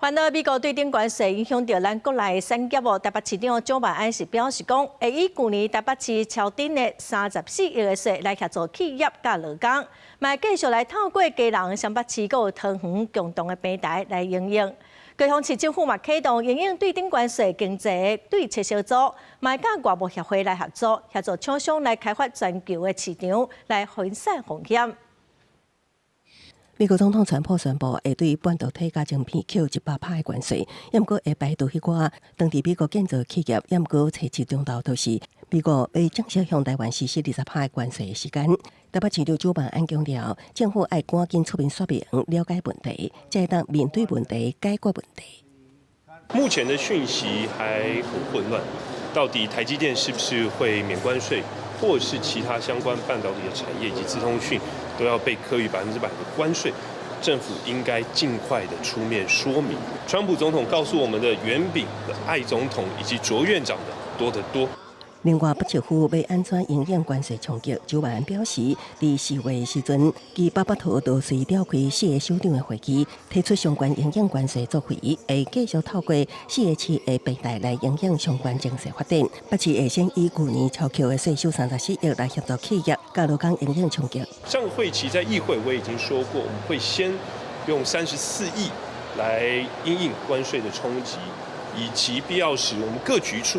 反倒美國對等關稅影響著咱國內產業哦。台北市長蔣萬安是表示講，會以舊年台北市超徵的34億的稅來協助企業佮勞工，嘛繼續來透過基隆、雙北市閣有桃園共同的平台來營運。高雄市政府嘛啟動因應對等關稅經濟對策小組，嘛佮外貿協會來合作，協助廠商來開發全球的市場，來分散風險。美國總統川普宣布會對半導體佮晶片扣100趴的關稅，毋過會排除彼寡當佇美國建造企業，毋過初七中晝就是美國會正式向台灣實施20趴的關稅的時間。台北市長蔣萬安強調，政府愛趕緊出面說明、了解問題，才會當面對問題、解決問題。目前的訊息還很混亂，到底台積電是不是會免關稅，或是其他相關半導體的產業以及資通訊都要被課予100%的關稅？政府應該盡快的出面說明。川普總統告訴我們的遠比蔡總統以及卓院長的多得多。另外，北市府欲按怎因應關稅衝擊，蔣萬安表示，佇4月時陣，佮巴巴陀都隨召開四个首長的會議，提出相關因應關稅作為，會繼續透過四个市的平台來影響相關經濟發展。北市會先以舊年超扣的稅收34億來協助企業，佮勞工因應衝擊。上個會期在議會我已經說過，我們會先用34億來因應關稅的衝擊，以及必要時我們各局處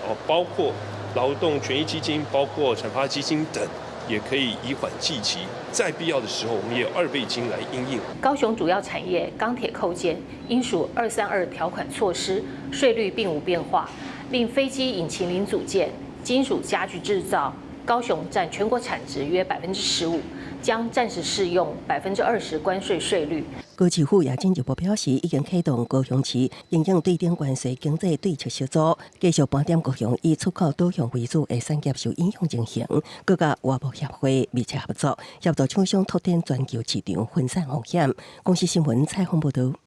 哦，包括勞動權益基金、包括產發基金等，也可以以緩濟急，在必要的時候，我們也有二倍金來因應。高雄主要產業鋼鐵扣件應屬232條款措施，稅率並無變化。另飛機引擎零組件、金屬家具製造，高雄佔全國產值約15%，將暫時適用20%關稅稅率。高市府也進一步表示，已經啟動高雄市因應對等關稅經濟對策小組，繼續盤點高雄以出口導向為主的產業受影響情形，閣佮外貿協會密切合作，協助廠商拓展全球市場，分散風險。公視新聞採訪報導。